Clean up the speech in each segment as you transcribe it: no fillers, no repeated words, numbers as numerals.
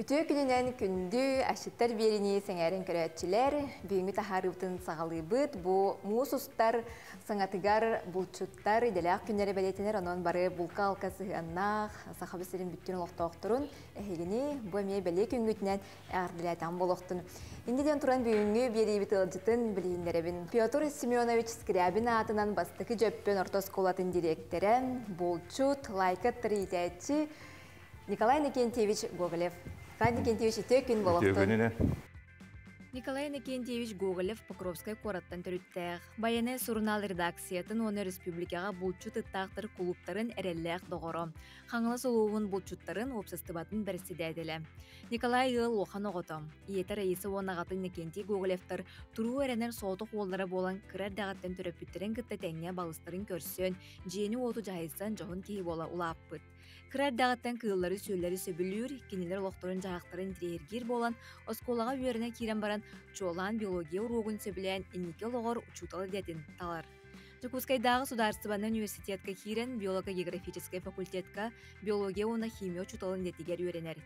Үтүө күнүнэн күндү асчыттар биэриини сэҥээрэн көрөөччүлэр, бүгүҥҥү таһаарыыбытын саҕалыыбыт. Бу муус устар саҥатыгар булчуттар идэлээх күннэрэ бэлиэтэнэр, онон бары булка-алка сыһыаннаах Сахабыт сирин бүттүүн олохтоохторун эһигини бу эмиэ бэлиэ күҥҥүтүнэн эҕэрдэлээтэҕим буолуохтун. Инньэ диэн туран бүгүҥҥү биэриибит ыалдьытын билиһиннэрэбин. Петр Семенович Скрябин аатынан бастакы Дьөппөн орто оскуолатын дириэктэрэ, булчут, лайка иитээччи Николай Никентьевич Гоголев. Николай Никентьевич, үтүө күн буолуохтун. Николай Никентьевич Гоголев Покровскай куораттан төрүттээх. Байанай сурунаал редакциятын уонна республикаҕа булчут ыттаахтар кулууптарын эрэллээх доҕоро. Хаҥалас улууһун булчуттарын уопсастыбатын бэрэссэдээтэлэ. Николай ыал улахан оҕото. Ийэтэ Раиса уонна аҕатын Иннокентий Гоголевтар туруу эрэнэр соҕотох уоллара буолан кыра эрдэҕиттэн төрөппүттэрин кытта тэҥҥэ балыстарын көрсөн, дьиэни-уоту дьаһайсан дьоһун киһи буола улааппыт. Кыра эрдэҕиттэн кыыллары-сүөллэри сөбүлүүр, кинилэр олохторун-дьаһахтарын интириэһиргиир буолан, оскуолаҕа үөрэнэ киирэн баран, чуолаан биология уруогун сөбүлээн инники олоҕор учуутал идэтин талар. Дьокуускайдааҕы судаарыстыбаннай университетка киирэн биолого-географическай факультетка биология уонна химия учууталын идэтигэр үөрэнэр.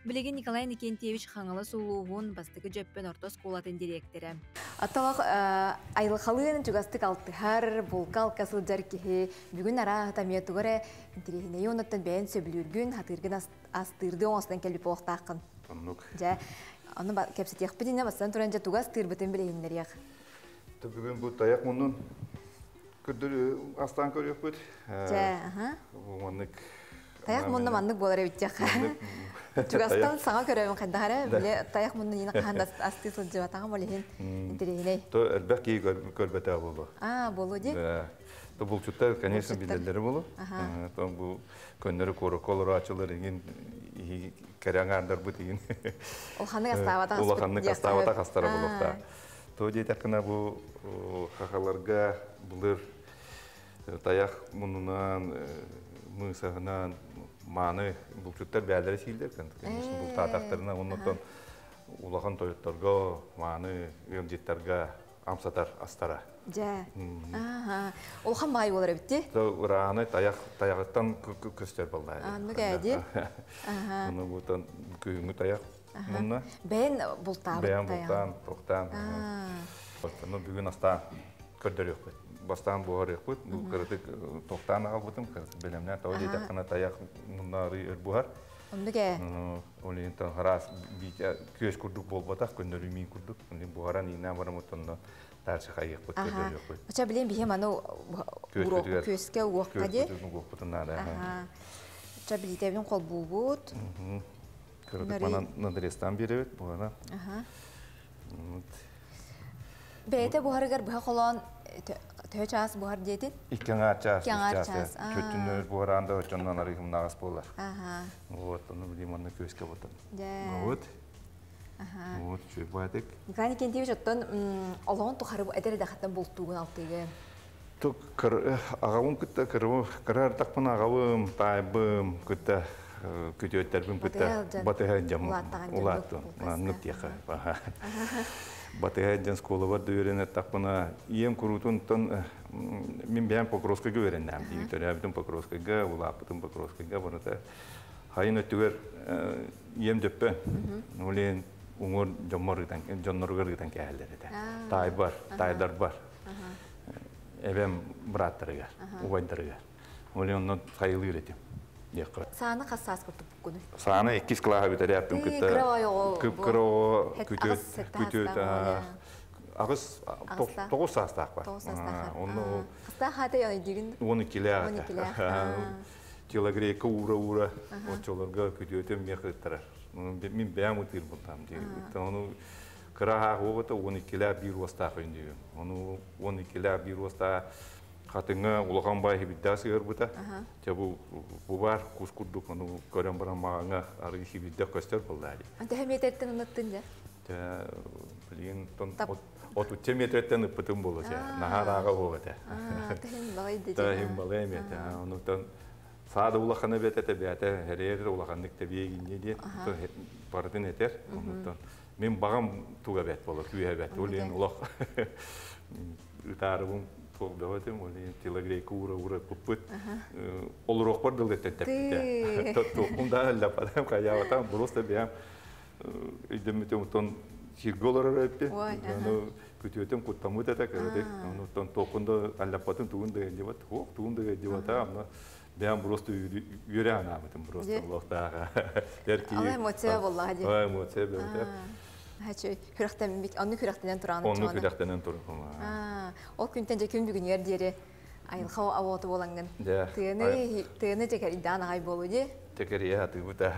Билигин Николай Иннокентьевич Хаҥалас улууһун бастакы Дьөппөн орто оскуолатын дириэктэрэ. Оттолох айылҕалыын чугастык алтыһар, булка-алка сылдьар киһи бүгүн арааһа эмиэ тугу эрэ интириэһинэйи оннуттан бэйэн сөбүлүүргүн, хатыыргын астыырдыы оҥостон кэлбит буолуохтааххын. Оннук. Дьэ, ону кэпсэтиэхпит иннинэ бастан туран дьэ тугу астыырбытын билиһиннэриэх. Бүгүн бу тайах муннун көрдөр астаан көрүөхпүт. Дьэ, аха. Маннык Тайах мунна маннык буолар эбиттиэххэ. Чугастан саҥа көрөбүн хайдах эрэ, били тайах мунну иин хаһан да астыы сылдьыбатаҕым ол иһин интэриэһинэй. То элбэх киһи көрбөтөө буолуо. Аа, буолуо дии. То булчуттар, конечно, билэллэри болу. То бу көннөрү куоракка олороочулар иҥин кэрэ аҥаардарбыт иҥин. Улаханнык астаабатах Улаханнык астаабатах астара буолуохтаах. То диэтэххинэ бу хахаларга былыр тайах муннунан, мыысаһынан мааны булчуттар бээлэрэ сииллэр, конечно, бултаатахтарына оннуттан улахан тойотторго, мааны ыалдьыттарга амсатар астара. Дьэ. Ааха. Улахан баай буолар эбит дии. Ырааны тайах тайаҕыттан көстөр баллаа. Аннык ээ дии. Аха. Ону бутан күһүҥҥү тайах мунна. Бэйэн бултаабыт Бэйэн бултаан, тохтаан. Ону бүгүн астаан көрдөрүөхпүт. Бастаан буһарыахпыт. Бу кыратык тохтаан аҕалбытым, бэлэмнээн тоҕо диэтэххинэ тайах мунна арый өр буһар. Оннук ээ. Ол иһин хараас күөс курдук буолбатах, көннөрүү миин курдук. Буһаран иинээн бараммыт онно дальше хайыахпыт, көрдөрүөхпүт. Оча билин биһи маны күөскэ уохха ди. Күөспүтүн уохпутун наада. Оча билитэбин холбуубут. Кыратык манан надрестан биэрэбит буһана. Бэйэтэ буһарыгар быһа холоон төһө чаас буһар диэтин? Икки аҥаар чаас, үс чаас. Чөттүннөр буһараан да очоннон арыйхымнааҕас буолар. Вот, ону билим манна күөскэ ботан. Вот. Вот, чуйбатык. Николай Никентьевич, оттон олоҕун тухары эдэр эдэхтэн бултуугун алтыыгы? Тук аҕабын кытта кыра артахпын аҕабым, таайбым кытта күтүөттэрбин кытта батыһа дьам улааттым. Маннык диэхэ. Батыһа дьан школабар да үөрэнэр ийэм куруутунтан мин бэйэм Покровскайга үөрэннэм. Төрөөбүтүм Покровскайга, улааппытым Покровскайга барыта. Хайын өттүгэр ийэм дөппөн. Олен уҥуор дьоммор ыытан, дьонноругар ыытан кээһэллэр этэ. Таайбар, таайдарбар. Эбэм бырааттарыгар, убайдарыгар. Олен онно хайылыыр этим. Сааны хас саас курдук Сааны иккис кылааһа бүтэрээппин кытта кып-кыра оҕо күтүөт күтүөт аҕыс тоҕус саастаах бар. Онно Хастаах хаата өйдүүгүн? 12-лээх. Телогрейка уура-уура оччолорго күтүөтүм миэхэ ыттарар. Мин бэйэм ытыыр бултаам дии. Ону кыра аах уоҕута 12-лээх биир уостаах өйдүүм. Ону 12-лээх биир уостаах хатыҥҥа улахан баай хибиддаа сыһарбыта. Дьэ бу бу баар кус курдук ону көрөн баран маҕаҥа арыы хибиддэх көстөр буоллаа дии. Төһө метртэн уныттын дьэ? Дьэ билигин отучча метртэн ыппытым буолуо дьэ. Наһаа ырааҕа уох этэ. Тыһын балай дии. Тыһын балай эми этэ. Онуттан саада улахана бэт этэ бээтэ хэрээр улаханнык тэбиэ гинньэ диэн барытын этэр. Онуттан мин баҕам туга бэт буолар, күүһэ бэт. Ол иһин олох ытаарыбын туох бөҕөтүм, ол иһин телогрейка уура-уура ыппыппыт. Олоруохпар дылы тэппитэ. Туохпун да ыллаппатым, хайаабатам, просто бэйэм. Өйдөммүтүм оттон сиргэ олорор эппи. Ону күтүөтүм куттаммыт этэ кырдык. Онуттан тоқунда аллаппатын тугун да дебат, хуох тугун да дебата, ама бэйэм просто үөрэ анаабытым просто олохтааҕа. Эрки. Ала эмоция боллаха ди. Ала эмоция бөтө. Хачы күрәхтен онну күрәхтенен туран. Онну күрәхтенен туран. Ол күнтен же күн бүгүнүгэр диэри айылха авоты болангын. Тыаны тыаны текер идаан агай болу ди. Текерия атыбыта.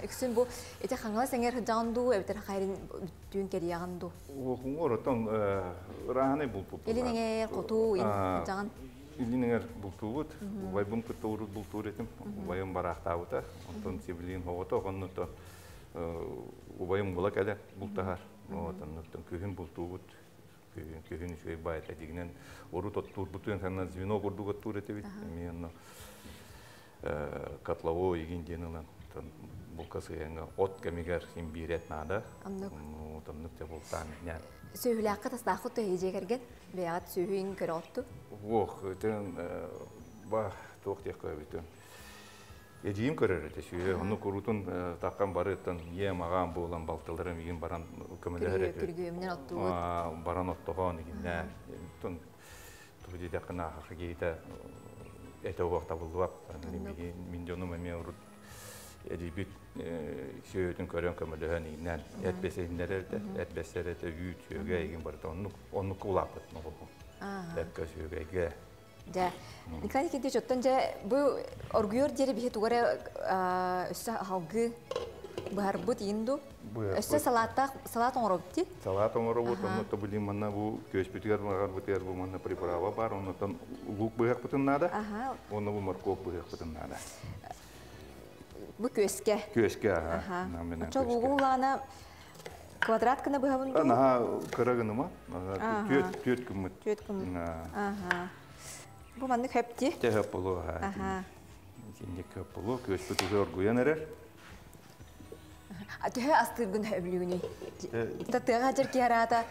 Үксүн бу эти хаңала сеңер жан ду, эбитер хайрин бүтүүн керияган ду. Охуңор отон ыраханы булпут. Илинеңер коту жаган. Илинеңер бултуубут. Убайбым кытта урут бултуур этим. Убайым бараахтаабыта. Онтон сибилин хогото, оннуто убайым була кэлэ бултахар. Оннуттан күһүн бултуубут. Күһүн күһүн үчүгэй баайта дигинен урут оттуурбутун санна звено курдук оттуур этибит. Эми онно котловой игин диэн ылан булка сыйаңа от кэмигэр син биирет наада. Оннук те бултаан нэ. Сүүһүлээххэ тастааххыт төһө керген бэйэҕит сүөһүн көрө Ох, ытын ба туох диэх көбүтүн. Эдиим көрөр этэ сүүһэ, онну курутун таккан барыттан иэм агаам буолан балтыларым игин баран көмөлөһөр этэ. Күргүөмүнэн оттугут. Баран оттохон игиннэ. Тун ту дидэххина хагита этэ уох табыллыбап. Мин дьонум эмиэ урут эдибит сүйөтүн көрөн көмөлөһөн игиннэн эт бесehиннер этэ, эт бесер этэ, үүт сүйөгэ игин барыта оннук оннук улааппыт ноҕолу. Эпкө сүйөгөйгө. Дьэ, Николай Никитич, оттон дьэ бу оргуйор диэри биһи тугара өссө халгы быһарбыт иин ду? Өссө салааттаах салат оҥоробут ти? Салат оҥоробут, онно тобулин манна бу күөспүтүгэр магарбытыгар бу манна приправа бар, оннотон лук быһахпытын наада. Онно бу морковь быһахпытын наада. Бу күөскэ. Күөскэ, аха. Очо лугу улаана квадрат гына быһабын ду? Наха кыра гыныма. Түөт түөт күммүт. Түөт күммүт. Аха. Бу маннык хөпти. Те хөп болу, аха. Синде хөп болу, күөспүт уже оргуян эрер. Төһө астыыргын өбүлүгүнүй? Тыаға жер киһараата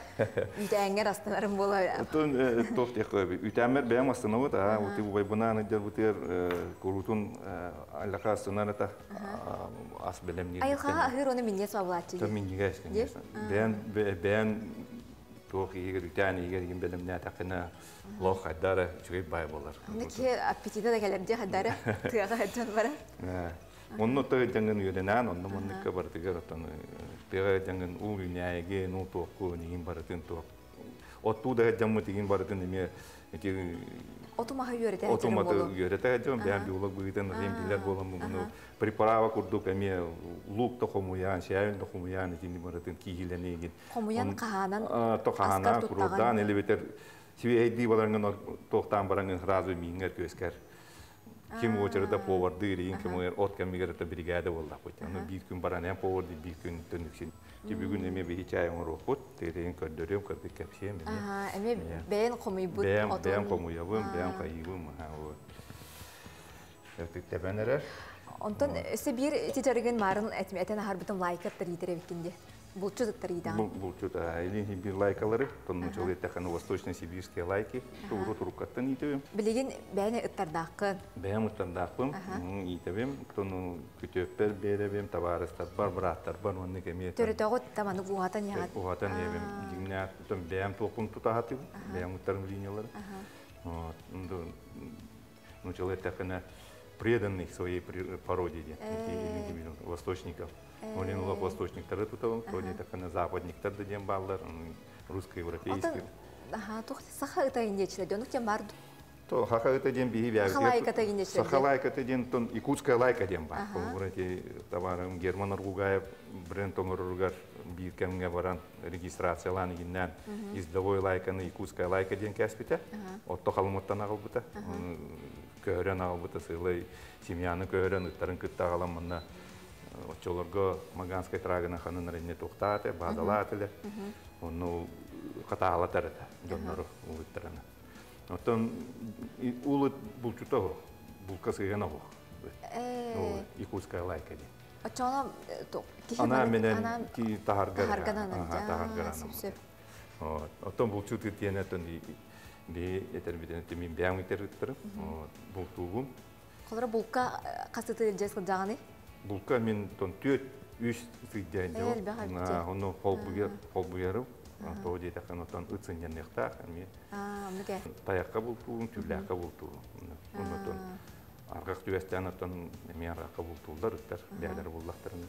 үтээҥҥэр астанарым буола. Оттон туох диэх үтээммэр бэйэм астанабыт, аа, ути убайбынаан ыдьар бутыгар куруутун аллаха астанар ата ас бэлэмниир. Айылхаҕа аһыыр оны минньиэс бабылааччы. То минньигэс, конечно. Бэйэн бэйэн туох иһигэр үтээн иһигэр игин бэлэмнээтэххинэ лох хайдара үчүгэй бай болар. Аны ки аппетита да кэлэр дии хайдара тыаҕа сылдьан бара. Онно тыга дьаҥын үөрэнээн, онно манныкка барытыгар оттон тыга дьаҥын уу үүнээйигин, уу туохку нигин барытын туох. Оттуу да дьаммыт игин барытын эмиэ ити Оту маһы үөрэтэ Оту маты үөрэтэ дьон бэйэм биолог быһыытын эм билэр буолан муну приправа курдук эмиэ лук да хомуйаан, шээвин да хомуйаан итини барытын киһилэнигин. Хомуян хаһаанан то хаһаанан курурдаан элибитер сибиэйдии баларыңын туохтаан бараңын сразу мииңер күөскэр. Ким очередда повардыыр, иин ким от кэмигэр это бригада буоллахпыт. Ону биир күн баран эн поварды биир күн төнүксүн. Ти бүгүн эме биһи чай оҥоруохпут, тиэрейин көрдөрүөм, көрдүк кэпсиэм эмиэ. Эме бэйэн хомуйбут Бэйэм бэйэм хомуйабын, бэйэм хайыыбын, вот. Тэбэн эрэр. Онтон өссө биир ити дьарыгын маарын этэн аһарбытым лайкаттар иитэр эбиккин дии. Булчут ыттар Булчут, илин бир лайкалары, тоннучал еттахан восточно-сибирские лайки, тууру туруккаттан иитебим. Билигин бэйэни ыттардааххын. Бэйэм ыттардаахпын, иитебим, тону күтүөппэр беребим, табаарыстарбар, бырааттарбар, оннук эмиэ. Төрөтөҕүт таманы уһатан яҕат. Уһатан иэбим, дьиҥнээх, бэйэм туохпун тутаһатым, бэйэм ыттарым линиялары. Вот, нучал еттахана преданных своей породе, восточников. Олен улах восточниктары тутабын, тони такана западниктар да диэн бааллар, русско-европейский. Аха, тух саха ыта индечилер, дьонук тем бар. То хаха ыта диэн биһи бэйэбит. Саха лайката индечилер. Саха лайката диэн тон якутская лайка диэн бар. Холобура эти товарым Герман Аргугаев бренд оҥоруругар биир кэмҥэ баран регистрациялаан игиннээн ездовой лайканы якутская лайка диэн кээспитэ. Отто халымыттан аҕалбыта. Көһөрөн аҕалбыта сыылай семьяны көһөрөн ыттарын кытта аҕалан манна оччолорго Маганскай трагына ханын ренне тухтааты, баазалаатылар. Онну хатаалатар это дьоннору улыттарана. Оттон улыт булчута хо, булка сыгана хо. Якутская лайка ди. Очоно Ана менен ки тахаргар. Тахаргар. Оттон булчут тиэнеттен би этер битен мин бэйэм итер ыттарым. Бултуугум. Холора булка касыты жес кылжаганы? Булка мен тон түөт Үс сыйдьан Элбэх эбит. Ону холбуйарым. Тоҕо диэтэххэ, онтон ыт сынньаныахтаах эмиэ. Оннук. Тайахха бултуурум, түүлээххэ бултуурум. Оннотон арҕах түбэстээн оттон эмиэ арҕахха бултууллар ыттар, бэйэлэрэ буллахтарын.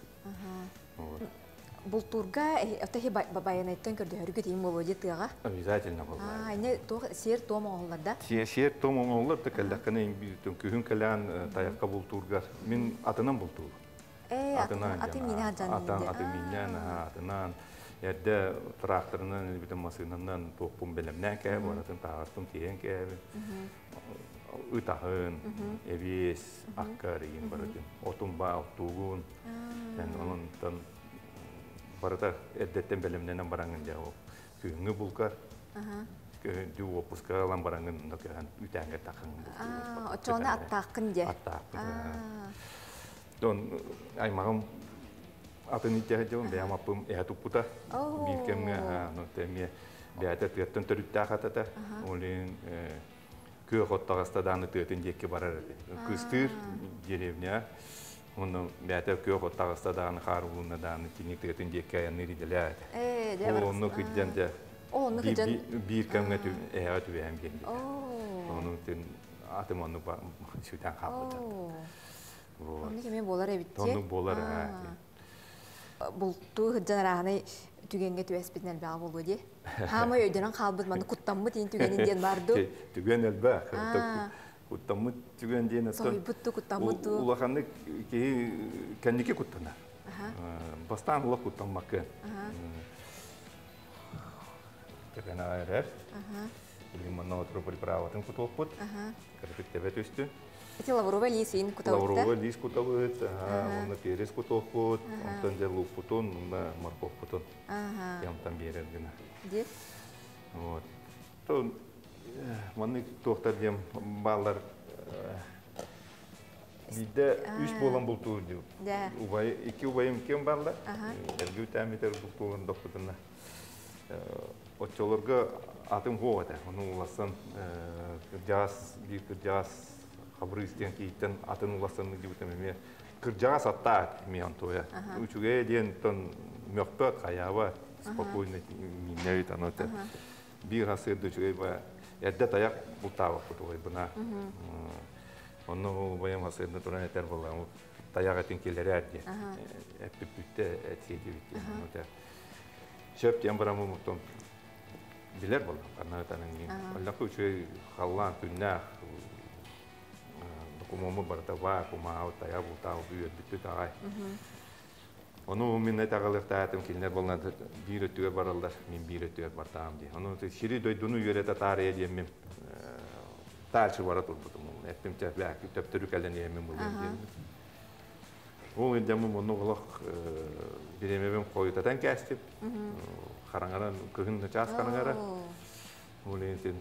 Бултуурга ото хи байанайттан көрдөһөргө тиим болуо дии тыаҕа. Обязательно боллаа. Ини туох сиэр туом оҥоһуллар да? Сиэр туом оҥоһуллар да кэллэххинэ күһүн кэлээн тайахха бултуургар мин атынан бултуурум. Атынан аты минэ Атан аты миннээн, атынан эрдэ тракторынан илбитин массыынанан туохпун бэлэмнээн кээбин, барытын таһаҕаспын тиэйэн кээбин. Ытаһын, эбиэс, акка рейин барытын. Отун баа оттуугун. Онон барыта эрдэттэн бэлэмнэнэн бараҥын дьэ ол күһүҥҥү булкар дүү уоппуска ылан бараҥын онно көһөн үтээҥҥэ тахаҥын. Оччоҕуна аттааххын дьэ. Аттаахпын. Дон аймаҕым атын илдьэ дьон бэйэм аппым эһэ туппута. Биир кэмҥэ эмиэ бэйэтэ тыаттан төрүттээх атата. Ол иһин күөх от таҕыста дааны тыатын диэки барар этэ. Кыстыыр деревня. Онно бэйэтэ күөх от таҕыста дааны хаар улунна дааны кини тыатын диэки айанныыр идэлээ этэ. Онно кыдьан дьэ биир кэмҥэ эһэҕэ түбэһэн биэрбитэ. Ону атым онну сүтэн хаалбыта. Оннук эмиэ буолар эбит. Оннук буолар. Бултуу сылдьан арааһынай түгэҥҥэ түбэспитин элбэҕэ буолуо дии. Хаамай өйдөнөн хаалбыт манна куттаммыт иин түгэнин диэн бар дуу? Түгэн элбэх. Куттаммыт түгэн диэн Соһуйбут куттаммыт туу. Улаханнык киһи кэнники куттанар. Бастаан улах куттаммакка. Тэпэн эрэр. Лимонного приправатын кутуохпут. Кырытык тэбэ түстү. Ити лавровый лиис ин кутабыт. Лавровый лиис кутабыт, онно перец кутуохпут, онтон дьэ луукпутун, онно морковпутун. Ямтан биэрэр гына. Дип. Вот. То маннык туохтар диэн бааллар. Биирдэ үс буолан бултуур дип. Убай, икки убайым ким бааллар. Эрги үтәмитер бултуулан доппутуна. Оччолорго атым хуох этэ. Ону улассан кырдьаҕас биир кырдьаҕас Хабырыыс диэн киһиттэн атын улассан дьибитим эмиэ кырдьаҕас аттаат эмиэ онтуойа. Үчүгэй диэн тон мөхпөт хайаабат спокойно миннэбит аны биир хасыырда үчүгэй ба эрдэ тайах бултаабаппыт убайбына. Онно убайым хасыырда туран этэр буолла тайах этин киллэрээр диэн эппит бүттэ этсиэтибит диэн. Сөп диэн бараммын оттон билэр буоллам ханна ытанын диэн. Оллоху үчүгэй халлаан күннээх докумуоммут барыта баар, кумааҕы тайа бултаабы үөрбүттүт аҕай. Ону мин этаҕалыахтаатым кинилэр буолла биир өттүгэр бараллар, мин биир өттүгэр бартаам дии. Ону сири дойдуну үөрэтэ таарыйа диэммин таачы бара турбутум. Эттим төптөрү кэлэн иэммин булуом диэммин. Ол илдьэммин оннук олох бириэмэбин хойутатан кээстим. Хараҥаран, кыһын чаас хараҥара. Ол иһин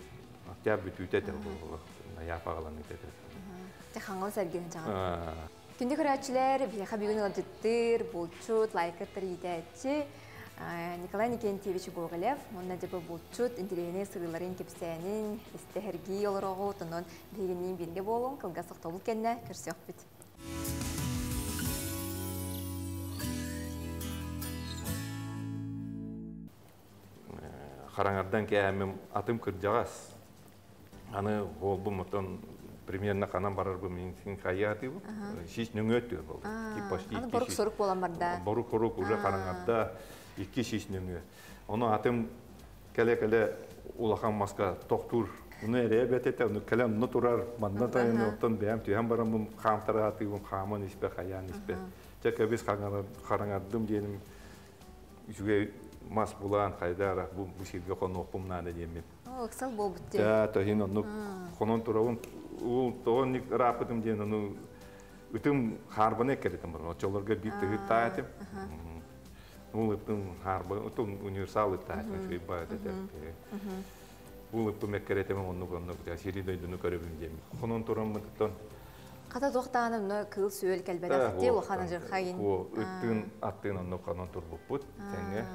октябрь бүтүүтэ этэ олох найаап аҕаланыыта этэ. Дьэ хаҥыл сэргиһин чаҕын. Күндү көрөөччүлэр, биһиэхэ бүгүн ыалдьыттыыр, булчут, лайкаттар иитээччи Николай Никентьевич Гоголев уонна дьэ бу булчут интэриэһинэй сырыыларын кэпсээнин истэһэргии олороҕут, онон биһигинниин бииргэ буолуҥ, кылгас тохтобул кэннэ көрсүөхпүт. Хараҥардан кээмим атым кырдьаҕас. Аны буолбум оттон примерно ханан барарбын мин хайаатыбын. Шиш нөҥүө буолду. Почти Аны борук сорук буолан барда. Борук хорук уже хараҥарда икки шиш нөҥүө. Ону атым кэлэ-кэлэ улахан маска тохтуур. Уну эрэ бэтэтэ, ону кэлэ онно турар, манна тайын оттон бэйэм түһэн бараммын хаамтараатыыбын, хааман испэ, хайаан испэ. Чэ кэбис хараҥардым диэним үчүгэй мас булаан хайдаара бу сиргэ хонуохпум наада диэммин. Ыксал буолбут диэн. Да, тоһин оннук хонон турабын. Уул тоҕон ник ырааппытым диэн ону ытым хаарбаны эккэритим баран. Оччолорго биир тыһыттаа этим. Уул ыттым хаарба, утум универсал ыттаа этим, үчүгэй баа этэ. Уул ыппым эккэрэтим оннук оннук сири дойдуну көрөбүн диэн. Хонон тураммытыттан Хата туохтааны онно кыыл сүөл кэлбэтэх дии улахан адьырхайын. Ыттыын аттыын оннук хонон турбуппут тэҥҥэ.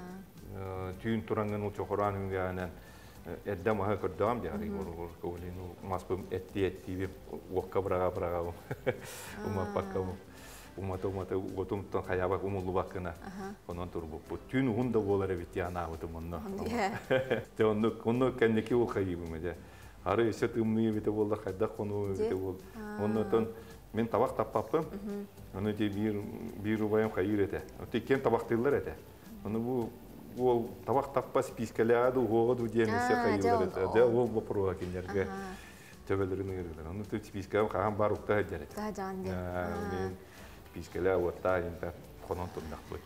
Түүн турангын учохораан үҥгээнэн эрдэ маһы көрдөҕөм дии маспым эттии эттиибим уокка быраҕа быраҕабым умаппаккабым. Умата-умата уотумтан хайаабак умуллубаккына онон турбуппут. Түүн уһун да буолар эбит диэн анаабытым онно. Те онно онно кэнники ол хайыбым эдэ. Ары өссө тымныы эбитэ буолла хайдах хонуу эбитэ буол. Оннотон мен табах таппаппым. Ону те биир биир убайым хайыр этэ. Оте кен табахтыыллар этэ. Ону бу ол табах таппас спискалаа ду хуога ду диэн өссө хайыылар этэ. Дэ ол боппуруга кинилерге төбөлөрүн ыырылар. Ону тө спискаа хаан бар укта хәдер этэ. Та жан де. Мен спискалаа уотта инта хонон турнахпыт.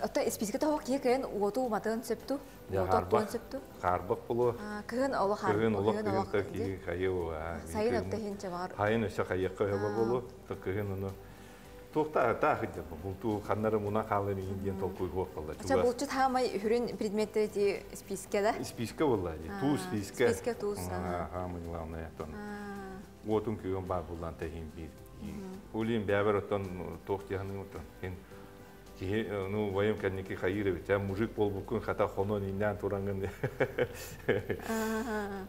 Ото списка тоһок кие кыһын уоту уматын сөпту. Уоту оттуон сөпту. Харбак болу. Кыһын олох Кыһын олох кыһын та ки хайы Сайын өттө хин бар. Хайын өсө хайыкка хөбө болу. Та кыһын ону туохта та хыдда булту ханнары муна хаалын иин диэн толкуй хуох болла. Ча булчут хаамай хүрүн предметтери ти списка да? Списка болла. Туу списка. Списка туус. Хаамай главное тон. Уотун күйөн бар буллан тахин бир. Улин бәбер оттон туох тиһаны оттон. Хин киһи ну воем кэнники хайыр эбит. Мужик болбуккун хата хонон иннән турангын.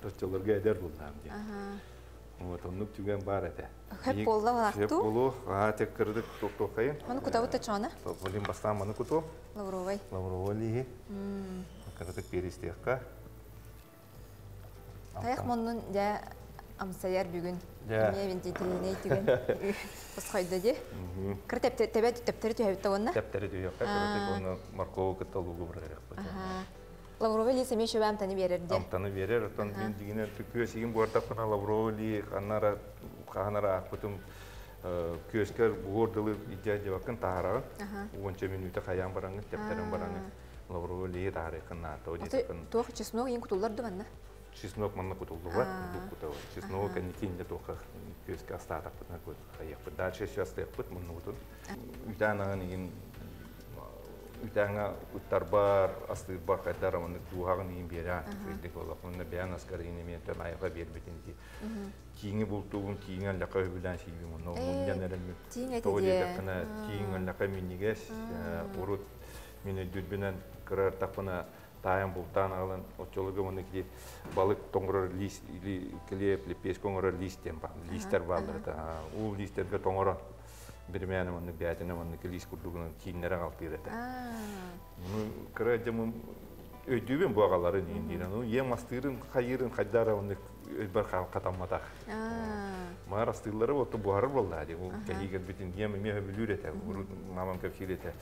Тотчолорга эдер буллам ди. Вот оннук түгэн бар этэ. Хөп болла Хөп балакту. болу, а тек кырдык токтокайын. Маны кутабыт та чона. Болин бастан маны куту. Лавровай. Лавровай лиһи. Кырдык перистиякка. Таяқ моннун жа амсаяр бүгүн. Жа. Эмне бин тилине түгөн. Босхойда ди. Кыр тепте тебе тептери түһәбит онна. Тептери түһәбит, кырдык оны моркову кытта лугу быргырык. Лавровай ли семе шөбә амтаны берер ди. Амтаны берер, отон мен дигенер күөс игин буартапына лавровай ли каннара каханара акпытым күөскер буор дылы идя жабакын тахарагын. Уонча минута хаян бараңы, тептерин бараңы. Лавровай ли тахарыкын на то дитекин. Туох чеснок ин кутуллар дубанна. Чеснок манна кутулдуга, бу кутау. Чеснок кэнникин де тоха күөскө астаатаппытна кут хайыппыт. Дальше все астыйппыт мунну кутун. Үтаанагын игин үтааңа уттар бар, астыыр бар кайдар маны туухагын игин бере. Филдик олох мунна бээн аскар игин эмен тэн айга бербитин ди. Тииңи бултугун тииңен лака өбүлэн сийбим онно муньян эремми. Тииң эти Того диэтэккина тииң лака миннигес урут мин өйдүрбүнэн кырар таппына тайын бултаан алын отчолуга муну ки балык тоңорор лист или клеп лепес коңорор лист дем бар листтер баалар та ул листтерге тоңорон бирмәне муну бәтине муну лист курдугунун тииннере калтыыр эте. Муну кыра жамын өйдүүбүн буагаларын индирен ну ем астыырын хайырын хайдара муну өйбөр катамматах маар астыылары оту буharыр болла ди бул кehигер битин ем эме хөбүлүр эте мамам кепсир эте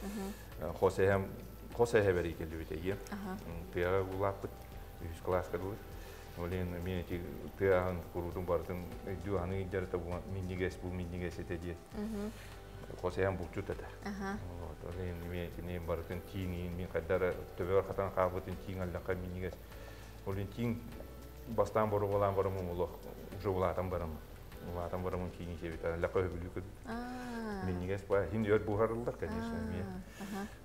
хосеһем хосеһе бери келбит ем тыага улаппыт үс класс кадылы Олен мен эти тыахан курутун бартын өйдүү аны иджарта бу миннигес бу миннигес эте ди. Хосеһем булчут эте. Вот олен мен эти не бартын тиңин мен кадара төбөр хатан кабытын тиң аллака миннигес. Олен тиң бастан бору болан барым улох уже улатан барым. Улатан барым тиңин себит аллака өбүлүк. Миннигес ба хин өр бухарылдар, конечно, мен.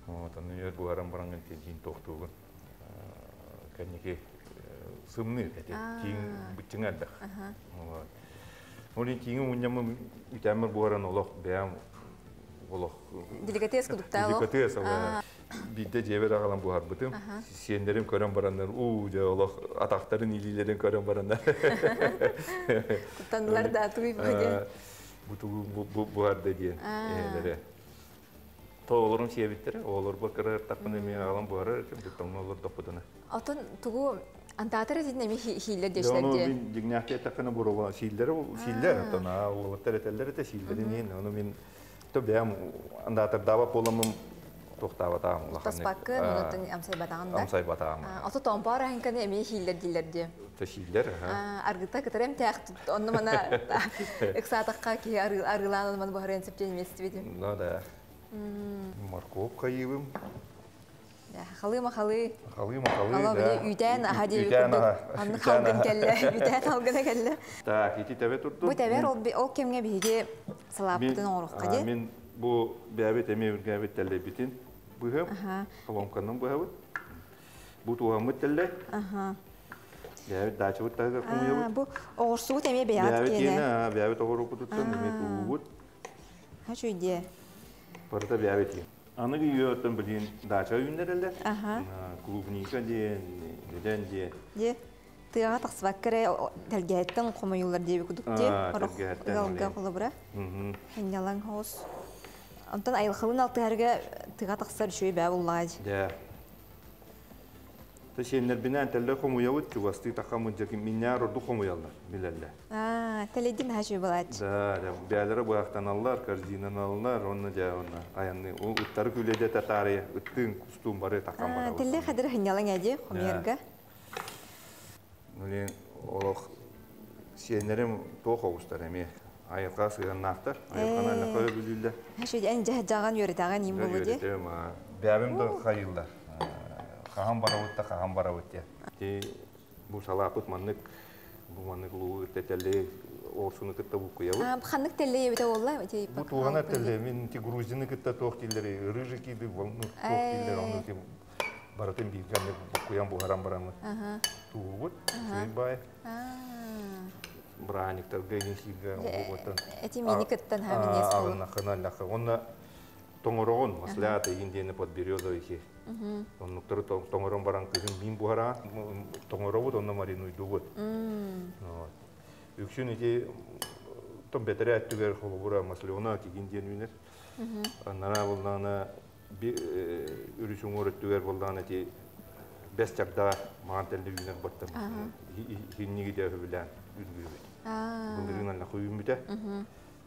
Вот аны өр бухаран баранган тиң токтугун. Кәнеке сымны эте тиң битчиң аллах. Вот. Олен тиңин уньямы үтәмер бухаран олох бәям олох. Деликатес кудукта олох. Деликатес олох. Бидде жебер агалан бухар бытым. Сиендерим көрөн барандар, у же олох атактарын илилерин көрөн барандар. Куттандылар да туй бу. Бутугу бухар диен. Элере. Тоолорум сиебиттере, оолор бакырар таппын эми агалан бухарар, буттаңны олор доппутуна. Отон тугу антаатар дин эми хииллер Жону дешлерде. мин дигняхте такына бурова сииллер, сииллер отон а олоттар этеллер эте сииллерин ен, ону мин то бэм андатар даба поламым тохтаба таам улахан. Таспаккын, онотон амсай батаган да. Амсай батаган. Ото томпар ахинканы эми хииллер дилер де. То сииллер, ха. Аргыта кытарем тях онну мана ыксаатакка ки аргылаан мана бахарен септен местибедим. Ну да. Морковка кайыбым. Халы махалы. Халы махалы, Ала да. били үтән аха дип Үтән аха. Анны халгын келле, үтән халгына келле. Так, ити тәбе турду. Бу тәбер ол ол кемге биһиги салааппытын оҥорукка ди. Мин бу бәбит эме үргәбит тәлле битин быһып, колонканын быһабыт. Бу тугамыт тәлле. Бәбит дачыбыт тәлле кумуябыт. Бу оҕурсугут эме бэйат Бәбит киэнэ. киэнэ, бәбит оҕурукутуттан эме тугубут. Ха чуйде. Барыта бәбит киэн. Аныгы үйөттөн билин дача үйүннерелер. Клубника диэн, деден диэн. Де. Тыаға тахсыбаккыре тэлгээттен хомойулар диэби кудук ди. Тэлгээттен Ыгалга оле. холобура. Хиннялаң хоос. Онтон айылхалын алтыһарга тыга тахсар үчүгэй бээ буллаҕа. Дьэ. Та сиэннэрбинээн тэллэй хомуйабыт, чугастыы тахаммыт дьэ минньээр ордук хомуйаллар, билэллэр. Аа, тэлэйдин наһаа үчүгэй буолааччы. Да, дьэ, бэйэлэрэ быһахтаналлар, корзинаналлар, онно дьэ, онно айанныы. Ол ыттары күлэдэ татаарыйа, ыттыын, кустуун бары таххан Аа, барабыт. тэллэй хадыр хынньалаҥ ээ дии, Дьэ. хомуйарга. Блин, олох сиэннэрим туох оҕустар эмиэ айылҕа сыһыаннаахтар, айылҕаны Ээ, аллаха өбүлүүллэр. үчүгэй эн дьаһаҕын үөрэтээҕин иим Дьэ буолуо дии. үөрэтэрим, бэйэбим да хайыыллар. Хаһан барабыт да хаһан барабыт диэн. Ти бу салаапыт маннык бу маннык луу тэтэлли оорсуну кытта буккуйабыт. Ханнык тэллэй эбитэ буолла? Ити Бу туһана тэллэй мин ти грузины кытта туох дииллери рыжики ды ну туох дииллер ону ти барытын бииргэ буккуйан буһаран бараммыт туубут үчүгэй баай бырааһынньыктарга иҥин сииргэ оҕуоттан Эти мини кыттан ха минньиэс буолу. аҕыннаххына аллахха уонна тоҥороҕун маслята игин диэни подберезовики оннуктары тоҥорон баран кыһын миин буһараҕын тоҥоробут онно маринуйдубут. Үксүн ити том бэтэрээ өттүгэр холобура маслена кигин диэн үүнэр. Анараа буоллаҕына үрүс уҥуор өттүгэр буоллаҕына ити бэс чагдаҕа маҕан тэллэ үүнэр баттан хинниги дэ өбүлээн үргүүбүт. Былырыын анна үүммүтэ.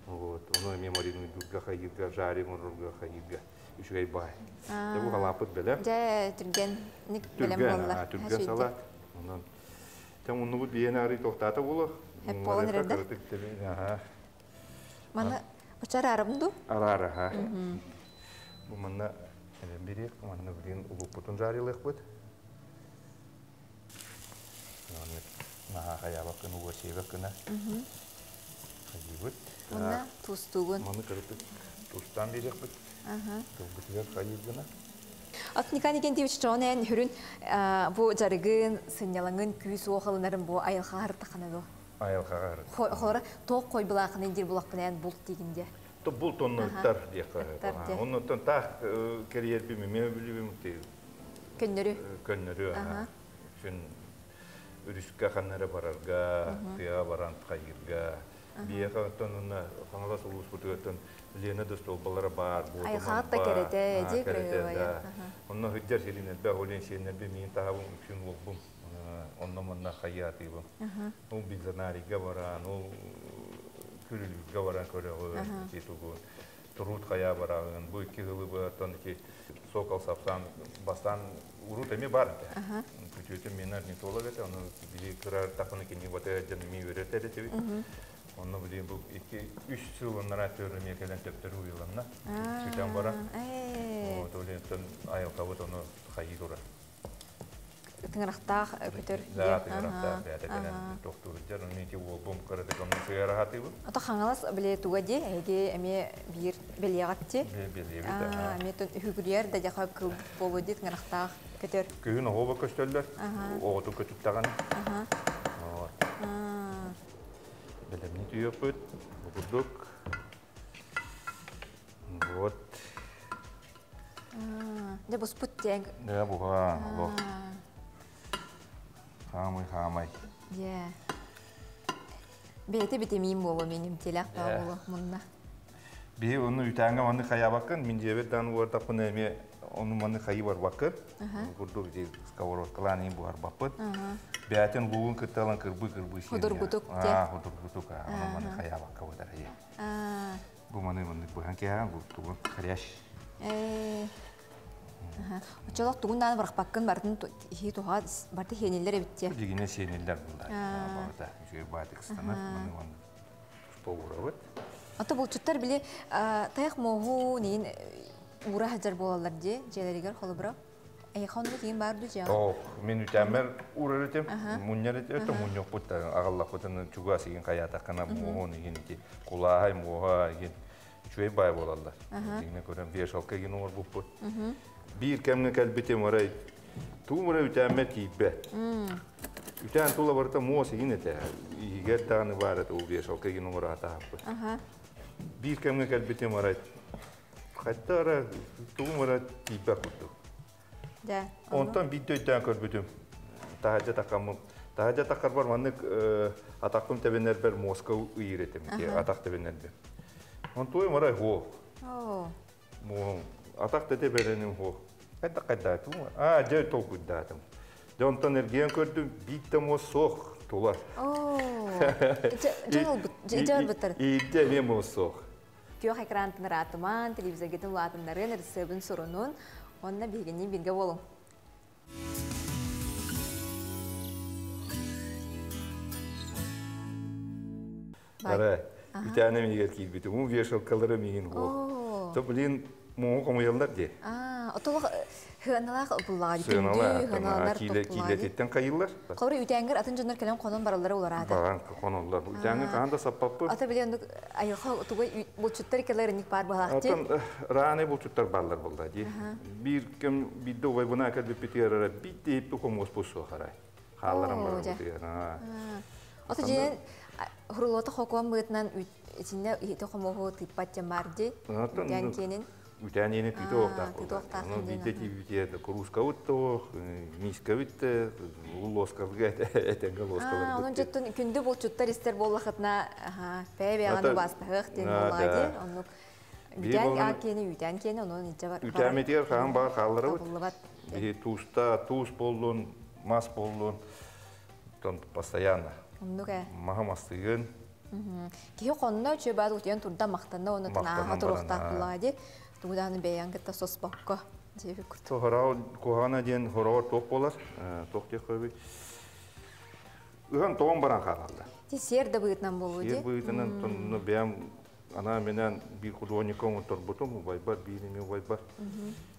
Вот, ону эмиэ маринуйдуурга хайыырга, жарим оҥорорго хайыырга үчүгэй баай. Дьэ бу халааппыт бэлэм. Дьэ, түргэн, ник бэлэм буолла. Түргэн салат. Онон Тэн муннубут биэни арый тохтаата буолуох. Хэп буолан эрэрдэ. Маны очар арабын ду? Арара, ха. Бу манна бириэх, манна билин улуппутун жарилыахпыт. Наһаа хайаабаккын, уга сиэбэккына. Хайыыбыт. Мунна тустуугун. Маны кырытык тустаан биэриэхпит. Тылбытыгар хайыыргына. От Николай Никентьевич чоон эн хүрүн бу жарыгын, сынньалаҥын күүс уох ылынарын бу айылҕаҕа ыртахана ду? Айылҕаҕа ырыт. Хора тоох қойбылаахын диир булахпын эн булт дигин де. То булт онно ыттар диэххэ. Оннуттан таах кэрийэрбим эмиэ билибим Көннөрү. Көннөрү. Үксүн өрүскэ ханна барарга, тыаҕа баран хайыырга. Биһиэхэ оттон уонна Хаҥалас улууспутугар Лена да столбалара баар, Айылҕаҕыт да кэрэтэ, дии кэрэтэ. Онно сылдьар сирин элбэх, ол иһин сиэннэрбин миин таһабын, үксүн уолбум. Онно манна хайаатыыбын. Ол бизонарийга баран, ол Күрүлүүргэ баран көрөҕүн, ити тугун туруут хайаа бараҕын. Бу икки сылы быһаттан ити Сокол сапсан бастаан урут эмиэ бар этэ. Күтүөтүм миэнэ орнитолог этэ, ону били кыра тахыны кини бата дьон эмиэ үөрэтэр этибит. Онно били бу икки үс сыл оннара төрү эмиэ кэлэн төптөрү уйуланна. Сүтэн баран. Вот, ол айылҕабыт ону хайыы турар. Тыҥырахтаах көтөр. Да, тыҥырахтаах бэйэтэ кэлэн тохтуур дьар. Ону ити уолбум кыратык онно сыараһатыыбын. Ото Хаҥалас били туга дии, эһиги эмиэ биир бэлиэҕит дии. Бэлиэбит, Эмиэ үһүгүрүйэр да дьаха кыл буолуо дии тыҥырахтаах көтөр. Күһүн оҕо көстөллөр, оҕотун көтүттэҕин. Бэлэмни түйөппүт, бу курдук. Вот. Дьэ буспут диэн. Дьэ буһа, олох. Хаамай, хаамай. Дьэ. Бэйэтэ битэмиин буолуо, миним телэх буолуо мунна. Биһи ону үтээҥҥэ маны хайаабаккын, мин дьиэбэр даан уортаппын эмиэ ону маны хайыы барбаккын. Курдук ити сковородкалаан иин буһарбаппыт. Бэйэтин луугун кытта ылан кырбыы-кырбыы сиэн. Худургутук. Аа, худургутук. Ону маны хайаабакка бытар. Бу маны маннык быһан кээһэн, бу тугун хрящ. Очолох тугун дааны барахпаккын бартын иһи туһа барты хиэниллэр эбиттиэ. Дигине сиэниллэр булда. Барыта үчүгэй баатык ыстанар. Маны маны туспа уурабыт. Ото булчуттар били тайах муоһу нин уура хажар буолаллар дии дьиэлэригэр холобура. Эйиэхэ оннук киин баар дуу дьиэҕэ? Ох, мин үтэммэр уурар этим, мунньар этим, өтө мунньукпут аҕаллахпытын чугас игин хайаатаххына муоһун игин ити кулааһай муоһа игин үчүгэй баай буолаллар. Дьиҥнэ көрөн вешалка игин оҥорбуппут. Биир кэмҥэ кэлбитим арай туум эрэ үтээммэр тиийбэт. Үтээн тула барыта муос игин этэ. Иһигэр даҕаны баар этэ ол вешалка игин оҥоро сатаабыппыт. Биир кэмҥэ кэлбитим арай хайта ара тугум эрэ тиийбэт курдук. Да. Онтон биирдэ өйдөөн көрбүтүм. Таһырдьа таххаммын. Таһырдьа таххарбар маннык атахпын тэбинэрбэр муоска ыйыр этим. Атах тэбинэрбин. Онтуойум арай хуох. Атах тете береним хо. Кайда кайда А, жай толкуйдатым. Дьэ онтон эргийэн көрдүм, биир муос суох тула. Дьон ылбыттар. Иирдэ эмиэ муос суох. Күөх экран ыраатыман, телевизоргытын улаатыннарын, ырысыабын сурунун, онно биһигини бирге болуҥ. Ара, үтәне мигер киирбитим, уу вешалкалары мигин хуох. То блин, муҥу хомуйаллар дии. Отолох хыаналаах буллаҕа Сыаналаах, хыаналар киилэтиттэн хайыллар. Холобур, үтээҥҥэр атын дьоннор кэлэн хонон бараллара улараата. Баран хоноллар. Үтээҥҥэ хаһан да саппаппын. Ата билен айылҕа тугай булчуттар келер ник бар баһаахти. Атын рааны булчуттар бааллар булла дии. Биир кэм биирдэ убайбына кэлбиппитигэр эрэ биирдэ иһиппи хомуоспут суох арай. Хаалларан барабытыгар. Ото дьиэн хурулуота хокуон быытынан итиннэ иһити хомуоһу тыыппат диэн баар дии. Үтээн киэнин. Үтээн иэнин тыыта оохтаах. Ону биирдэ тиийбитигэр куруускабыт да оох, миискэбит да, лоскалга этэҥҥэ лоскаларбыт. Онон дьоттон күндү булчуттар истэр буоллахытына бэйэ-бэйэҕин убаастаһыах диэн буоллаҕа дии. Оннук үтээн киэни үтээн киэни онон илдьэ бар. Үтээмитигэр хаһан баар хаалларабыт. Биһи тууста туус буоллун, мас буоллун, постоянно. Оннук ээ. Маһы мастыгын. Киһи хонно үчүгэй баат утуйан турда махтанна уонна тынааха туруохтаах буллаҕа дии. Тугу даҕаны бэйэҥ кытта соспокко диэбит курдук. Хороҕор куһаҕана диэн хороҕор туох буолар? Туох диэх көбүй? Ыһан тоҕон баран хаалаллар. Ти сиэр да быытынан буолуо дии. Сиэр быытынан тонну бэйэм анаа менен биир художникка оҥотторбутум, убайбар, биир эми убайбар.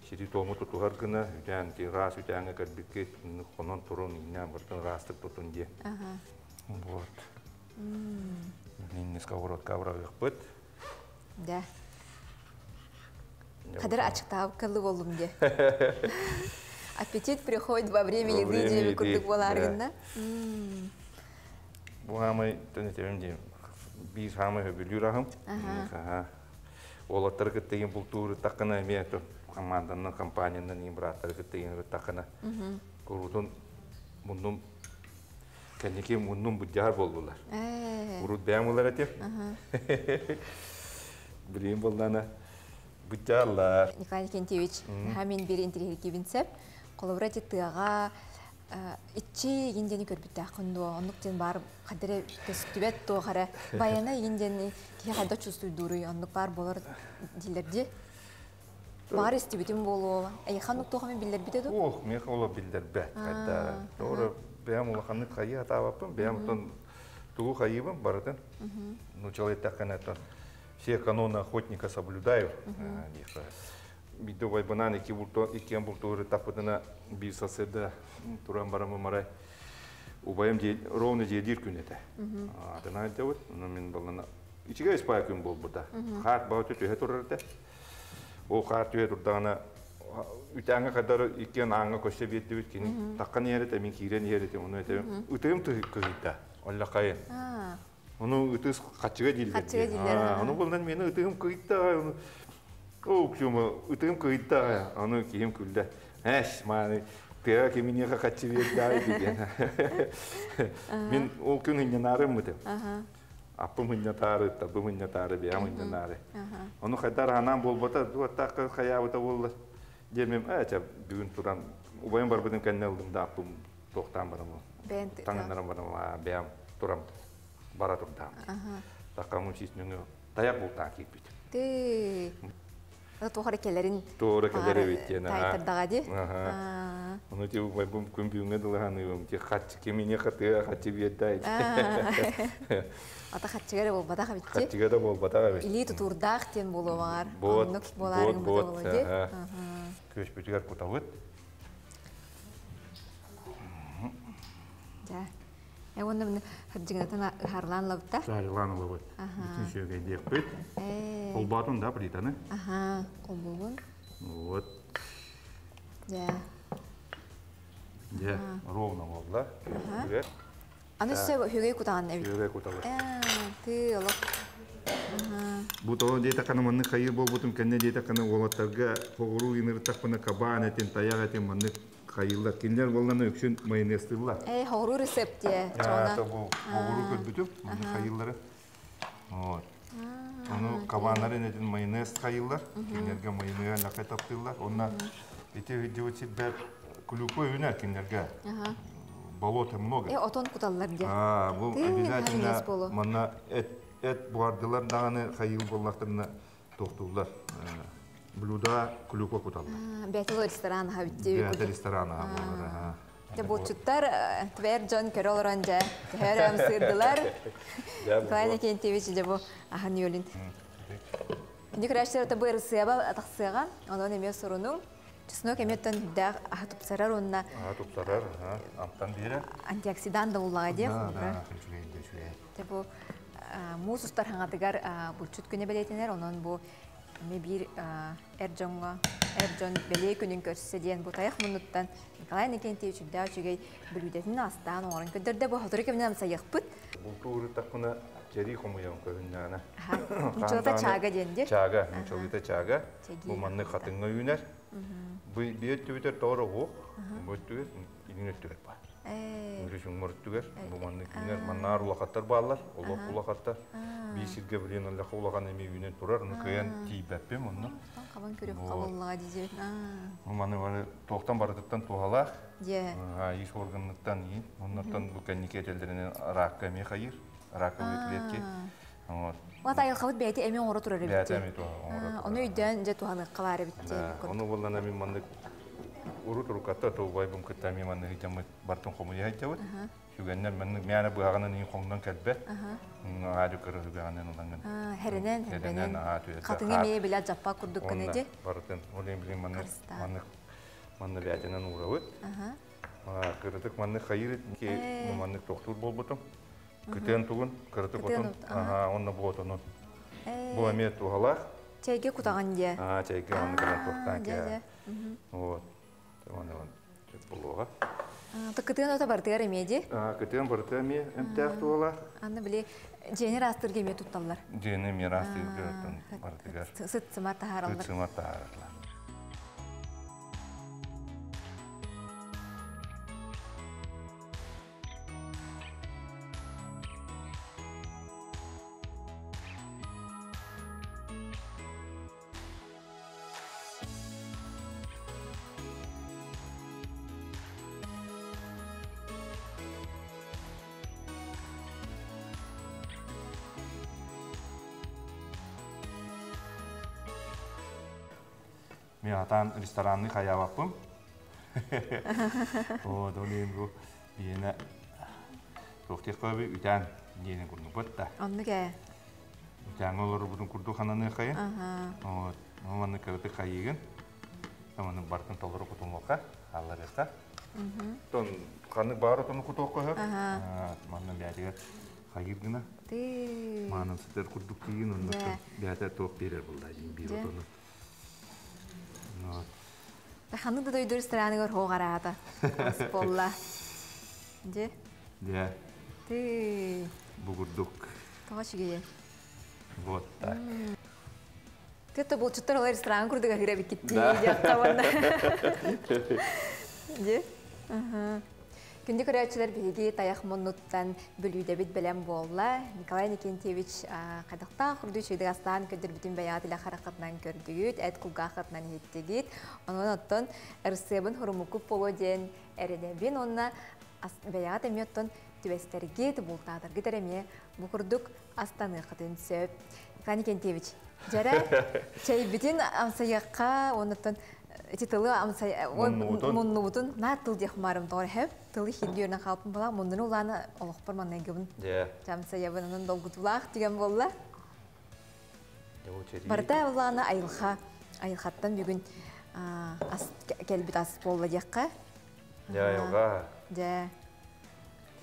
Сири туому тутуһар гына, үтээн, ти ыраас үтээҥҥэ кэлбиккит, хонон турун, иннээн бартын ыраастык тутун диye. Вот. Нинни сковородка бырагыахпыт. Да. Хадыр ачыктаабыт кылы боллум де. Аппетит приходит во время еды диэби курдук буолааргынна. Бу хаамай төнөтөбүм диэн биир хаамай хөбүлүүр аһым. Уолаттары кытта иин бултуур таххына эмиэ команданан, компаниянан иин бырааттары кытта иин ырыттаххына куруутун муннум кэнники муннум буддьаһар буоллулар. Урут бэйэм ылар этим. Билигин буоллаана буддьааллар. Николай Никентьевич, мин биир интириэһиргиибин сөп. Холобура ити тыаҕа иччи игин диэни көрбүттээххин дуо? Оннук диэн баар хайда эрэ көстүбэт туох эрэ. Баяна игин диэни киһи хайда чувствуйдууруй? Оннук баар буолар дииллэр дии. Баҕар истибитим буолуо. Эйиэхэ оннук туох эмэ биллэрбитэ дуу? Ох, миэхэ олох биллэрбэт. Хайда. Тоҕо бэйэм улаханнык хайыы сатаабаппын. Бэйэм оттон тугу хайыыбын барытын. Нуучалыы эттэххинэ оттон все каноны охотника соблюдаю. Биирдэ убайбынаан иккиэн бултуур таппытына биир сарсыарда туран бараммын арай убайым ровно дьиэлиир күн этэ. Атына айдабыт, ону мин баллана ичигэ испай күн буолбута. Хаат баҕа түһэ турар этэ. Ол хаар түһэ турдаҕына үтээҥҥэ кадары иккиэн ааҥҥа көстө биэрдибит кини таххан иһэр этэ, мин киирэн иһэр этим, ону этэ ытыым кыһыйда. Оллахайын. Ону ытыс хаччыга дииллэр. Хаччыга дииллэр. Ону булдан мени ытыым кыйта. О, кюма, ытыым кыйта. Ону киһим күлдэ. Эш, мааны тыа киминиэхэ хаччы биэрдэ диэн. Мин ол күн хынньанаарым мытым. Аппым хынньатаары, табым хынньатаары, бэйэм хынньанаары. Ону хайдар ханаан буолбата, дуоттаахха хайаабыта буолла. Диэмим, ээ, бүгүн туран убайым барбытын кэннэ ылдым да аппым туохтаан барам. Таҥыннаран барам, бэйэм турам бара турдаам. Такамым сис нөҥө таяк бултаан киирбит. Ты туох эрэ кэлэрин Туора кэлэр эбит диэн. Таайтардаҕа дии. Ону ти убайбым күн бүгүҥҥэ дылы ханыыбым. Ти хаччы кимине хатыа хаччы биэрдэ. Ата хаччыга эрэ буолбатах эбит. Хаччыга да буолбатах эбит. Илии тутуурдаах диэн буолуо баҕар. Оннук буолаарыҥ буолуо дии. Күөспүтүгэр кутабыт. Дьэ. Уонна маны хырдьыгынатын ыһарлаан ылабыт. Ыһарлаан ылабыт. Бүтүн сүөгэйдиэхпит. Холбоотун да плитаны. Аха, холбуубун. Вот. Дьэ. Дьэ, ровно буолла. Аны өссө үһүгэй кутаҕын эбит. Үһүгэй кутабыт. Тыы олох. Бу тоҕо диэтэххинэ маннык хайыы буолбутум кэннэ диэтэххинэ уолаттарга хоҕуруу ыҥыртахпына кабаан этин, тайах этин маннык хайыыллар. Кинилэр буоллана үксүн майонезтыыллар. Хоҕуруу рецепт дии. Бу хоҕуруу көрбүтүм, маннык хайыыллары. Вот. Ону кабааннарын этин майонез хайыыллар. Кинилэргэ майонеһы лакай таптыыллар. Онно ити видео сирбэр клюква үүнэр кинилэргэ. Болото много. Отон куталлар дии. Бу обязательно манна эт эт буһардылар даҕаны хайыы буоллахтарына тохтууллар. Блюда клюква куталлар. Бэйэтэ ресторан аһа бүттүү. Бэйэтэ ресторан аһа буолар. Дьэ булчуттар твэр дьон көрө олорон дьэ төһөр сыырдылар. Николай Никентьевич дьэ бу аһын үөлүн. Күндү көрөөччүлэр бу ырысыаба тахсыаҕа, онон эмиэ сурунуҥ. Чеснок эмиэттэн үрдээх аһа тупсарар уонна аһа тупсарар, амтан биэрэр. Антиоксидант да буллаҕа диэх. Да, үчүгэй да үчүгэй. Дьэ бу муус устар хаҥатыгар булчут күнэ бэлиэтэнэр, онон бу эмиэ биир эр дьоҥҥо эр дьон бэлиэ күнүн көрсө диэн бу тайах муннуттан Николай Иннокентьевич үрдээх үчүгэй бүлүүдэтин астаан оҥорон көрдөрдө. Бу сотору кэминэн амсайыахпыт. Бултуу ырыттахпына чэрии хомуйан көһүннэҕинэ. Нучалата чаага диэн дии. Чаага, нучалыыта чаага. Бу маннык хатыҥҥа үүнэр. Бу биир өттүбүтэр тоҕор оһуох, бу өттүгэр илин өттүгэр баар. Үрүс уҥмар өттүгэр бу маннык үүнэр. Маннаар улахаттар бааллар, олох улахаттар. Биир сиргэ билин олох улахан эми үүнэн турар, ону кыайан тиийбэппин онно. Хабан көрөх хабыллаҕа дии. Маны бары туохтан барытыттан туһалаах. Ис органныттан иин. Оннуттан бу кэнники этэллэринэн ракка эмиэ хайыр. Раковые клетки. Вот. Вот айылҕабыт бэйэтэ эми оҥоро турар эбит. Бэйэтэ эми оҥоро турар. Ону өйдөөн дьэ туһаныахха баар эбит. Ону буоллана мин маннык урут уруккатта туубайбым кытта ми маннык ыйдаммыт бартын хомуйа сылдьабыт. Сүгэннэр маннык мээнэ быһаҕынан иин хоҥнон кэлбэт. Аадьы кыра сүгэҕинэн ылаҥын. Хэрэнэн, хэрэнэн, Хатыҥы эмиэ билэ дьаппа курдук гына ди. Барытын. Ол иһин билин маннык маннык манна бээтинэн уурабыт. Кыратык маннык хайыр маннык тохтуур буолбутум. Кытыан тугун, кыратык отун, онно бу отонун. Бу эмиэ туһалаах. Чэйгэ кутаҕын диэ. Чэйгэ онно кытан туохтаан кээ. Вот. Оны булуоҕа. Кытыан ото бартыгар эмиэ ди? Кытыан барыта эмиэ эмтээх туһалаах. Анны били дьиэни ыраастыырга эмиэ тутталлар. Дьиэни эмиэ ыраастыырга барытыгар. Сыт-сымар таһаараллар. Сыт-сымар таһаараллар. Мен атаан ресторанны хайаабаппын. О, донин бу биэнэ туохтиэх үтään диэни курдук да. Оннук ээ. Үтээҥ олорбутун курдук хананы хайын. Вот, манны кырытык хайыгын. Манны бартын толору кутулуохха, алларыахха. Тон ханнык баар отону кутуохха хөп. Манна бээтигэр хайыр гына. Маанын сытар курдук кийин, онно бээтэ туох биэрэр булла биир отону. Ханнык да дойду рестораныгар хоҕараата. Болла. Дьэ. Дьэ. Ты. Бу курдук. Тоҕо үчүгэйэ. Вот так. Тетто булчуттар ол ресторан курдук аһыыра биккиттии диэххэ уонна. Дьэ. Күндү көрөөччүлэр биһиги тайах муннуттан бүлүүдэбит бэлэм буолла. Николай Никентьевич хайдахтаах курдук үчүгэйдик астаан көрдөрбүтүн бэйэҕит илэ хараххытынан көрдүгүт, эт кулгааххытынан иһиттигит. Онон оттон ырысыабын хурумукуп боло диэн эрэнэбин. Онна бэйэҕит эмиэ оттон түбэстэргит, бултаатаргыт эрэ эмиэ бу курдук астаныаххытын сөп. Николай Никентьевич, дьэрэ чэйбитин амсайыахха, оннуттан ити тылы муннубутун наар тыл диэх маарым тоҕор хэп тылы хирги өрнөн хаалпын була муннуну улаана олохпор маннайгыбын жамсайабын онон долгутулаах түгэн буолла. Барыта улаана айылха айылхаттан бүгүн ас кэлбит ас буолла диэххэ. Дьэ айылҕа. Дьэ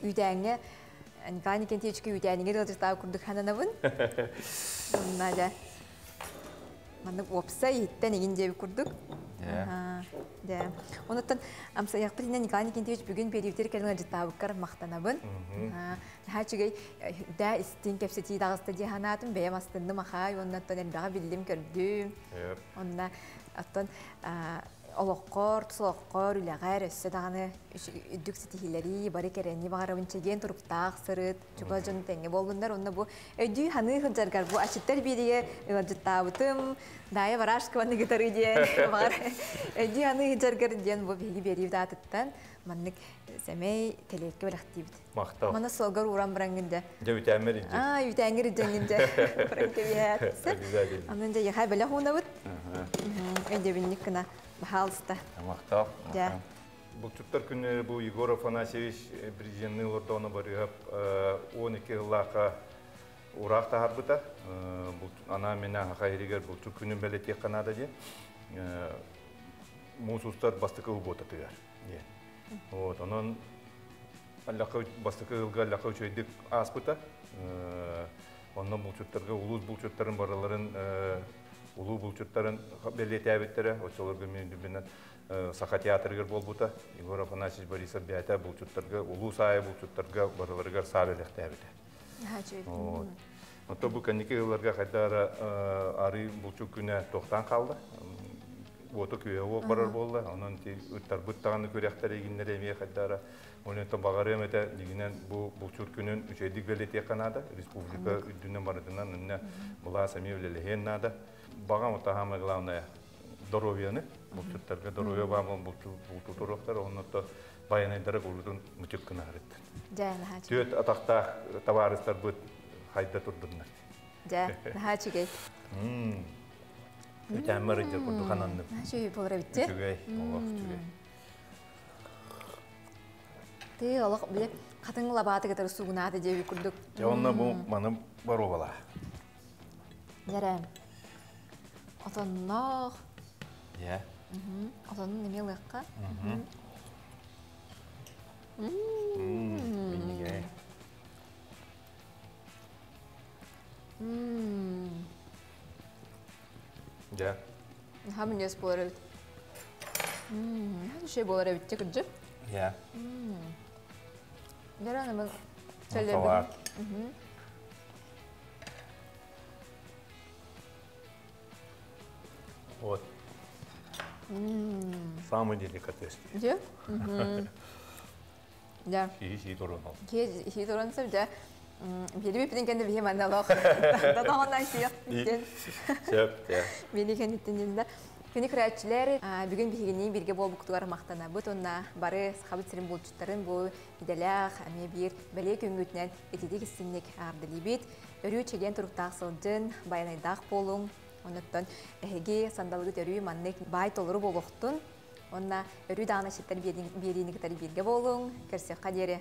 үүтээҥҥэ Николай Никентьевичка үүтээнигэр ыалдьыттаах курдук хананабын. Онна дьэ маннык уопсай иһиттэн игин диэбит курдук. Дьэ. Онуттан амсайахпыт иннэ Николай Никентьевич бүгүн биэриибитигэр кэлэн ыалдьыттаабыккар махтанабын. Наһаа үчүгэй да истиҥ кэпсэтии таҕыста дии санаатым. Бэйэм астынным ахаай, оннуттан элбэҕи биллим, көрдүм. Онна оттон Олоххор, тус олоххор, үлэҕэр өссө даҕаны үрдүк ситиһиилэри, бары кэрэни баҕарабын чэгиэн туруктаах сырыт, чугас дьон тэҥҥэ буоллуннар. Онно бу өйдүү ханыы сылдьаргар бу ачыттар биэригэ ыалдьыттаабытым, Дая Барашкованы кытары диэн баҕар өйдүү ханыы сылдьаргар диэн бу биһиги биэриибит аатыттан маннык сэмэй тэлиэккэ бэлэхтиибит. Махтал. Мана суолгар ууран бараҥҥын дьэ. Дьэ үтээммэр илдьэ. Аа, үтээҥҥэр илдьэҥҥин дьэ. Баран кэбиһээт. Обязательно. Онон дьэ яхай бэлэх уунабыт. Өйдөбүнньүк гына. Баһаалыста. Махтал. Дьэ. Булчуттар күннэрэ бу Егор Афанасьевич президенни олордоҕуна барыһап 12 сыллаахха ураах таһаарбыта. Анаан-минээн Саха иһигэр булчут күнүн бэлиэтиэххэ наада диэн. Муус устар бастакы субуотатыгар диэн. Вот, онон Аллахха бастакы ыалга Аллахха үчүгэйдик ааспыта. Онно булчуттарга улуус булчуттарын барыларын улуу булчуттарын бэлиэтээбиттэрэ. Оччолорго мин үрдүбүнэн Саха театрыгар буолбута. Егор Афанасьевич Борисов бэйэтэ булчуттарга улуус аайы булчуттарга барыларыгар саа бэлэхтээбитэ. Ото бу кэнники ыалларга хайда эрэ арыы булчут күнэ тохтоон хаалла. Уоту күөһэ уох барар буолла. Онон ти ыттарбыт даҕаны күрэхтэр игиннэри эмиэ хайда эрэ онон баҕарыам этэ дигинэн бу булчут күнүн үчүгэйдик бэлиэтиэххэ наада. Республика үрдүнэн барытынан иннэ былаас эмиэ үлэлэһиэн наада. Баҕам самое главное здоровьяны булчуттарга здоровье баамын булту туруохтар оннотто байанайдара курутун мучук гынарыт. Дьэ, наһаа үчүгэй. Түөрт атахтаах табаарыстарбыт хайда турдуннар. Дьэ, наһаа үчүгэй. Үтээммэр ыдьар курдук хананным. Наһаа үчүгэй буолар эбит Үчүгэй, олох үчүгэй. Ты олох бile хатыҥ лабааты кытары суугунааты диэби курдук. Дьэ, онно бу маны боруобалаа. Дьэрэ. Отонноох. Иә. Отонун эмиэ ылыахха. Минньигээй. Дьэ. Наһаа минньигэс буолар эбит. Наһаа үчүгэй буолар эбит кырдьык. Иә. Дьэ, аны Салат. Вот. Самый деликатес. Дьэ? Дьэ. Киһи турун ол. Киһи турун сөп, дьэ. Биэри биппитин кэннэ биһи манна олох татаҕынан сиэх бүттен. Сөп, дьэ. Били кэнниттэн дьинда. Күнү көрөөччүлэр, бүгүн биһигини бииргэ буолбуктугар махтанабыт уонна бары Сахабыт сирин булчуттарын бу идэлээх эмиэ биир бэлиэ күҥҥүтүнэн ититик истинник аардылыыбыт. Өрүү чэгиэн туруктаах сылдьын, байанайдаах буолуҥ. Оннуттан эһиги сандалыгыт өрүү маннык баай толору буолуохтун. Уонна өрүү даҕаны ситтэр биэриини кытары бииргэ буолуҥ. Көрсүөххэ диэри.